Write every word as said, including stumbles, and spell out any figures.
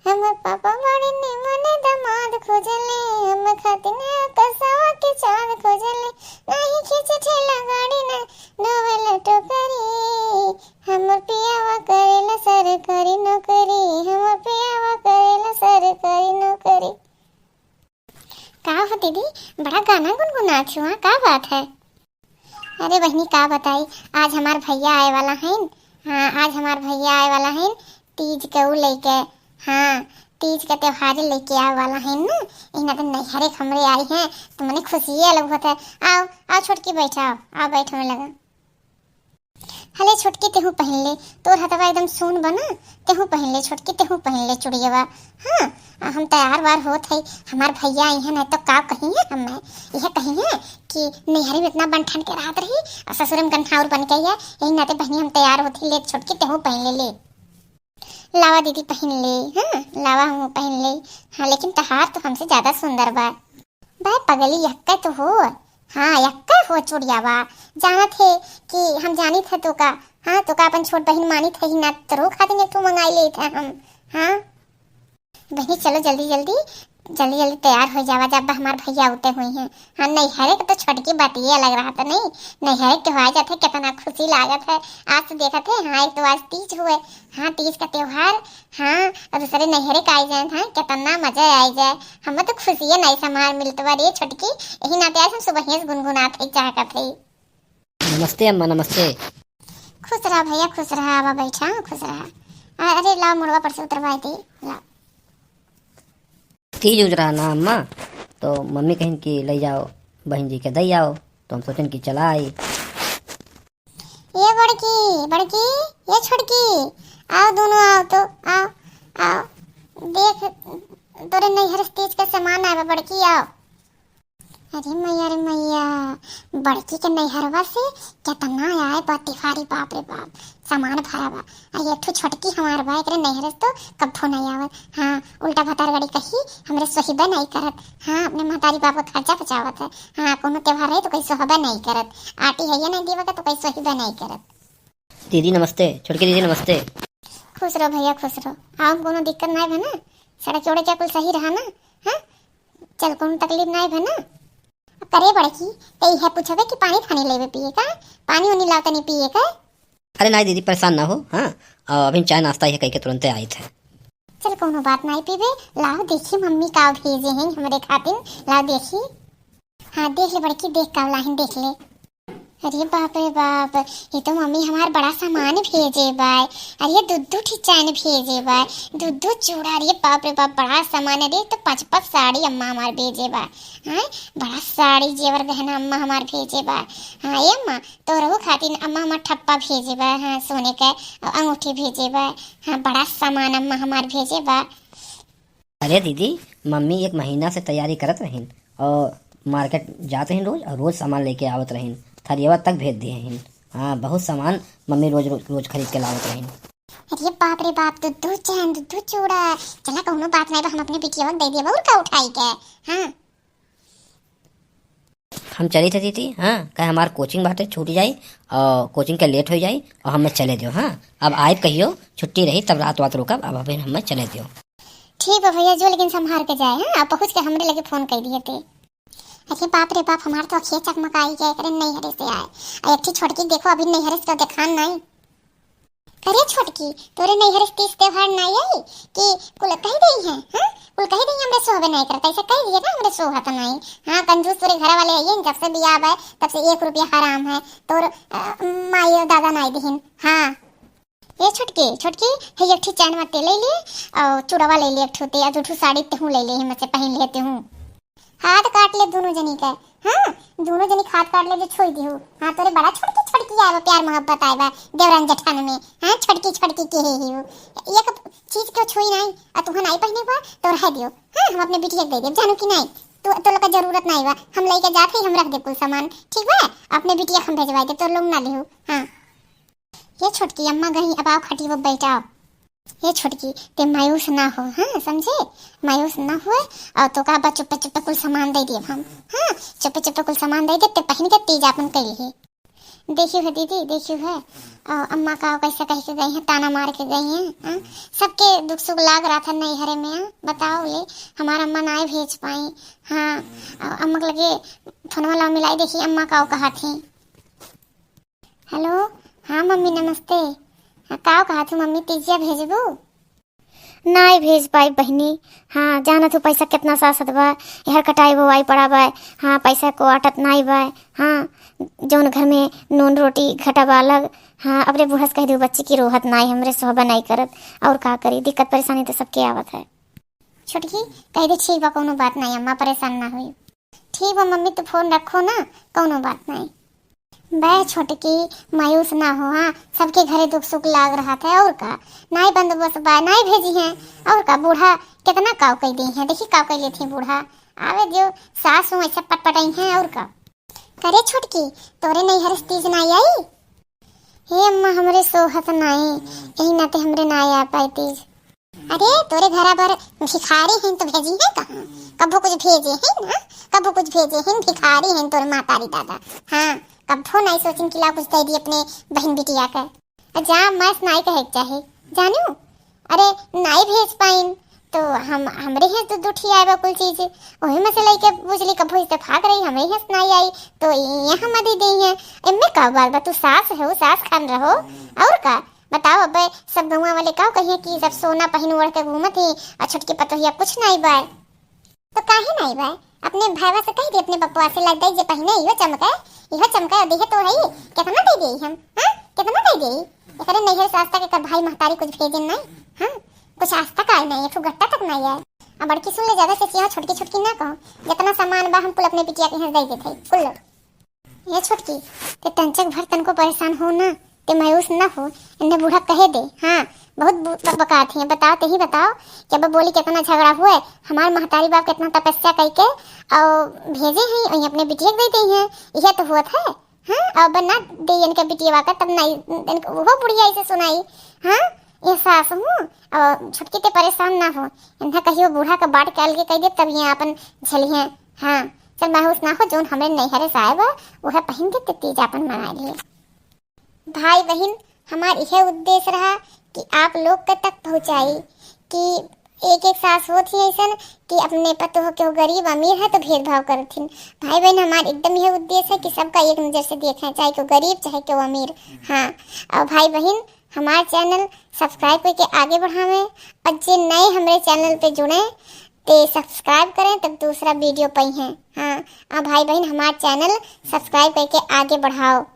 हमर पापा बड़े निमन दामाद खोजले, हम खातिर आकाशवा के चाँद खोजले, नाही खींचे ठेला गाड़ी ना ढोवेला टोकरी, हमर पियावा करेला सरकारी नौकरी, हमर पियावा करेला सरकारी नौकरी। का हो दीदी, बड़ा गाना गुनगुनात हुआ, का बात है? अरे बहिनी, का बताई, आज हमार भैया आए वाला हइन। हाँ, आज हमार भैया आए वाला हइन, तीज के ऊ लइके, हाँ, तीज के त्योहारे लइके आए वाला हइन ना, इन्हें तो नैहरे के हमरे आई हैं, तो मने खुशिये अलग होत है। आओ, आओ छोटकी, बैठाओ, आओ, बैठ में लगा। हले छोटकी, तेहू पहिन ले, तोर हथवा एकदम सून बा ना, तेहू पहिन ले छोटकी, तेहू पहिन ले चुड़ियवा। हाँ, आ हम तैयार वार होत हई, हमार भैया आई हैं, नहीं तो का कही है हमें, यह कही है कि नैहरे में इतना बन ठन के रहत रही और ससुरे में गन्हाउर बन के है, यही नाते बहिनी हम तैयार होत ही, ले छोटकी, तेहू पहिन ले, ले। लावा दीदी, पहिन ले, हाँ, लावा, हम पहिन ले। हाँ, लेकिन तहार तो हमसे ज्यादा सुंदर बा। बे पगली, यक्के तो हो। हाँ, यक्के हो चुड़ियावा। जानत है कि हम जानित है तोका। हाँ, तोका अपन छोट बहिन मानित है ही ना, तोरो खातिर एक ठो मंगाई लेत है हम। हाँ। बहिनी, चलो जल्दी जल्दी, जल्दी जल्दी तैयार हो जावा, जब हमार भैया उते हुई हैं। हाँ, नैहरे के तो छोटकी बातिये अलग रहत है, नहीं? नैहरे के हो जात है, कितना खुशी लागत है। आज तो देखत है, हाँ, एक तो आज तीज हुए, हाँ, तीज का त्योहार, हाँ, और दूसरे नैहरे का आई जाए, हाँ, कितना मजा आई जाए। हमें तो खुशिये नहीं संभार मिलत बा रे छोटकी, यही नाते आज हम सुबहिये से गुनगुनात है, चाहत है। नमस्ते अम्मा, नमस्ते। खुश रहा भैया, खुश रहा, आवा बैठा, खुश रहा। आ, अरे लाओ मुड़वा पर से उतरवाए दे, लाओ। तीज उज रहा ना अम्मा, तो मम्मी कहिन कि ले जाओ, बहिन जी के दई आओ, तो हम सोचन कि चला आई। ये बड़की, बड़की, ये छोटकी, आओ दोनों आओ तो, आओ, आओ, देख तोरे नैहर से तीज के सामान आए बा बड़की, आओ। अरे मैया रे मैया, बड़की के नैहरवा से कितना आए बा तिफारी, बाप रे बाप, सामान भरा बा। आ ये ठो छोटकी हमार बा, एकरे नैहर से तो कब्बो नहीं आवत। हाँ, उल्टा भतार गड़ी कही, हमरे सोहिबे नहीं करत। हाँ, अपने महतारी बाप का खर्चा बचावत है। हाँ, कोनो त्योहार रहे तो कहीं सोहबे नहीं करत। आटी है ये नहीं देवा का तो कहीं सोहिबे नहीं करत। दीदी नमस्ते, छोटकी दीदी नमस्ते। खुश रहो भैया, खुश रहो। आओ, कोनो दिक्कत नहीं बा ना? सड़क उड़क कुल सही रहा ना? हाँ, चल, कोनो तकलीफ नहीं बा ना? करे बड़की, ते इहे पूछबे कि पानी फानी लेबे पिए का? पानी उनी लाओ तनी पिए का? अरे नाई दीदी, परेशान ना हो, हाँ, अ, अभी चाय नाश्ता ये कइके तुरंते आइत है। चल, कोनो बात नाई पीबे, लाओ देखी मम्मी का भेजे हैं हमरे खातिर, लाओ देखी। हाँ, देख ले बड़की, देख का लाहिन, देख ले। अरे बाप रे बाप, ये तो मम्मी हमार बड़ा सामान भेजे बाय। अरे दू दू ठी चैन भेजे बाय, दू दू चूड़ा। अरे बाप रे बाप, बड़ा सामान है रे। तो पाँच पाँच साड़ी अम्मा हमार भेजे बाय। हाँ, बड़ा साड़ी जेवर गहना अम्मा हमार भेजे बाय। हाँ ए अम्मा, तोरहू खातिर अम्मा हमार ठप्पा भेजे बाय। हाँ, सोने के अंगूठी भेजे बाय। हाँ, बड़ा सामान अम्मा हमार भेजे बाय। अरे दीदी, मम्मी एक महीना से तैयारी करत रहिन और मार्केट जात रहिन रोज और रोज सामान लेके आवत रहिन, थरियवा तक भेज दिए हिन। हाँ, बहुत सामान मम्मी रोज, रोज, रोज खरीद के लावत रहिन। अरे बाप रे बाप, दू दू चैन, दू दू चूड़ा, चला कौनो बात नहीं बा, हम अपने बिटिया के दे देब और का उठाई के। हाँ। हम चली थे दीदी, हाँ, कहे हमार कोचिंग बाटे छूट जाई और कोचिंग के लेट हो जाई और हमें चले दियो। हाँ, अब आइब कहियो, छुट्टी रही तब रात वात रुकब, अब अभी हमें चले दियो। ठीक बा भैया, जो लेकिन संभार के जाए, हाँ, अब पहुँच के हमरे लगे फोन कर दिए थे। अरे बाप रे बाप, हमार तो अखिया चकमकाई गए, एकरे नैहरे से आए। आ एक ठे छोटकी देखो, अभी नैहरे से तो देखान नहीं। अरे छोटकी, तोरे नैहर से तीज त्योहार नाई आई कि कुल कह दई है, हाँ? कुल कह दई हमरे सोहबे नाई करत, ऐसे कह दिए ना हमरे सोहत नाई। हाँ, कंजूस तोरे घर वाले आइए, जब से बियाह बा, तब से एक रुपया हराम है। तोर, अ, माई और दादा नाई दिहिन। हाँ। ए छोटकी, छोटकी, हे एक ठी चैन मते ले ले, और चूड़वा ले ले एक ठो ते, और दू ठो साड़ी तेहू ले ले, हमसे पहन ले तेहू। हाथ काट ले दोनों जनी के। हाँ, दोनों जनी के हाथ काट ले जो छोड़ दिहू। हाँ, तोरे बड़ा छोटकी छोटकी आए बा, प्यार मोहब्बत आए बा देवरान जेठान में। हाँ, छोटकी छोटकी के हे ही हो। एक चीज के छुई नहीं, आ तुहा नहीं पहने बा, तो रह दियो। हाँ, हम अपने बिटिया के दे देब, जानू कि नहीं? तो, तो लोग का जरूरत नहीं बा, हम लेके जात है, हम रख दे कुल सामान, ठीक बा? अपने बिटिया के हम भेजवाई दे, तो लोग ना लिहू। हाँ। ये छोटकी अम्मा गई, अब आओ खटिया पर बैठाओ। ये छोटकी, ते मायूस ना हो, हाँ, समझे? मायूस ना हुए, और तो का बा, चुप्पे चुप्पे कुल सामान दे दिए हम, हाँ, चुप्पे चुप्पे कुल सामान दे दे, ते पहन के तीज आपन करी है। देखियो है दीदी, देखियो है, अ, अम्मा का कैसे कह के गई हैं, ताना मार के गई हैं, हाँ? सबके दुख सुख लाग रहा था नैहरे में, हाँ? बताओ ले, हमार अम्मा नाई भेज पाई, हाँ? अ, अम्मा के लगे फोनवा लाओ मिलाई, देखी अम्मा का कहा थी। हेलो, हाँ मम्मी नमस्ते। हाँ, का कहा थी मम्मी, तीजिया भेजबू? नाई भेज पाई बहिनी। हाँ, जानत हो पैसा कितना सासत बा, एहर कटाई बोवाई पड़ा बा। हाँ, पैसा को आटत नाई बा। हाँ, जौन घर में नून रोटी घटा बा अलग। हाँ, अपने बूढ़ा से कह दो बच्ची की रोहत नाई, हमरे सोहबा नाई करत। और का करी, दिक्कत परेशानी तो सबके आवत है। छोटकी, कह दे ठीक बा, कौनो बात नाई, अम्मा परेशान ना हुई। ठीक बा मम्मी, तू फोन रखो ना, कौनो बात नाई। बे छोटकी, मायूस ना हो, हाँ, सबके घरे दुख सुख लाग रहा था, और का, नाई बंदोबस्त बा, नाई भेजी हैं, और का, बूढ़ा कितना काव कह दी हैं, देखी काव कह लेती हैं बूढ़ा, आवे दियो, सास हूँ ऐसे पटपटाई हैं, और का। करे छोटकी, तोरे नैहर से तीज नाई आई? हे अम्मा, हमरे सोहत नाई, यही नाते हमरे नाई आ पाई तीज। अरे, तोरे घरा पर भिखारी हैं तो भेजी हैं कहाँ? कभो कुछ भेजे हैं ना, कभो कुछ भेजे हैं, भिखारी हैं तोरे मातारी दादा। हाँ, कभो नाई सोचिन कि ला कुछ दे दी अपने बहन बिटिया के। आ जा, अम्मा से नाई कहे के चाहे, जानू? अरे, नाई भेज पाइन तो हम, हमरे हियाँ तो दुठी आए बा कुल चीज, वही में से लेके बुझली कभो इत्तेफाक रही, हमरे हियाँ से नाई आई तो यहाँ मदी दी है। एम्मे का बात बा, तू सास हो, सास खान रहो, और का? बताओ, अबे सब गौवा वाले का कहिए कि सब सोना पहिन ओढ़ के घूमत ही और छोटकी पतोहिया कुछ नाई बाय। तो काहे नाई बाय? अपने भाईवा से कह दे, अपने बपुआ से, लग दे जे पहिने इहो चमके, इहो चमके, और देहे तो है, कितना दे दे हम, हाँ? कितना दे दे? एकरे नैहर से आज तक एकर भाई महतारी कुछ भेजन नाई, हाँ? कुछ आज तक आए नाई, एक ठो गट्टा तक नाई आए। अब बड़की सुन ले, ज्यादा से चिहा छोटकी छोटकी ना कहो, जितना सामान बा हम कुल अपने बिटिया के यहाँ दे देते हैं, कुल लो। ए छोटकी, ते तंचक भर तनको परेशान हो ना, ते मायूस ना हो, इन्हें बूढ़ा कहे दे। हाँ, बहुत बु-, बकबकात हैं, बताओ, ते ही बताओ कि अब बोली कितना झगड़ा हुए, हमार महतारी बाप कितना तपस्या करके और भेजे हैं, और ये अपने बिटिया के दे दी हैं, यह तो हुआ था। हाँ, अब ना दे इनके बिटिया का, तब नहीं, इनके वो बुढ़िया ऐसे सुनाई। हाँ, ये सास हूँ, और छोटकी ते परेशान ना हो, इन्हें कहियो बूढ़ा का बांट के अलगे कह दे, तब ये अपन झली हैं। हाँ, चल मायूस ना हो, जौन हमरे नैहरे से आए बा, उहे पहिन के ते तीज आपन मना लिए। भाई बहिन, हमार इहे उद्देश्य रहा कि आप लोग के तक पहुँचाई कि एक एक सास होत ही ऐसन कि अपने पतोह के वो गरीब अमीर है तो भेदभाव करथिन। भाई बहिन, हमार एकदम इहे उद्देश्य है कि सबका एक नजर से देखें, चाहे केहू गरीब चाहे केहू अमीर। हाँ, और भाई बहिन, हमार channel subscribe करके आगे बढ़ावें, और जे नए हमरे channel पे जुड़े ते subscribe करें, तब दूसरा video पइहें। हाँ, आ भाई बहिन, हमार channel subscribe करके आगे बढ़ाओ।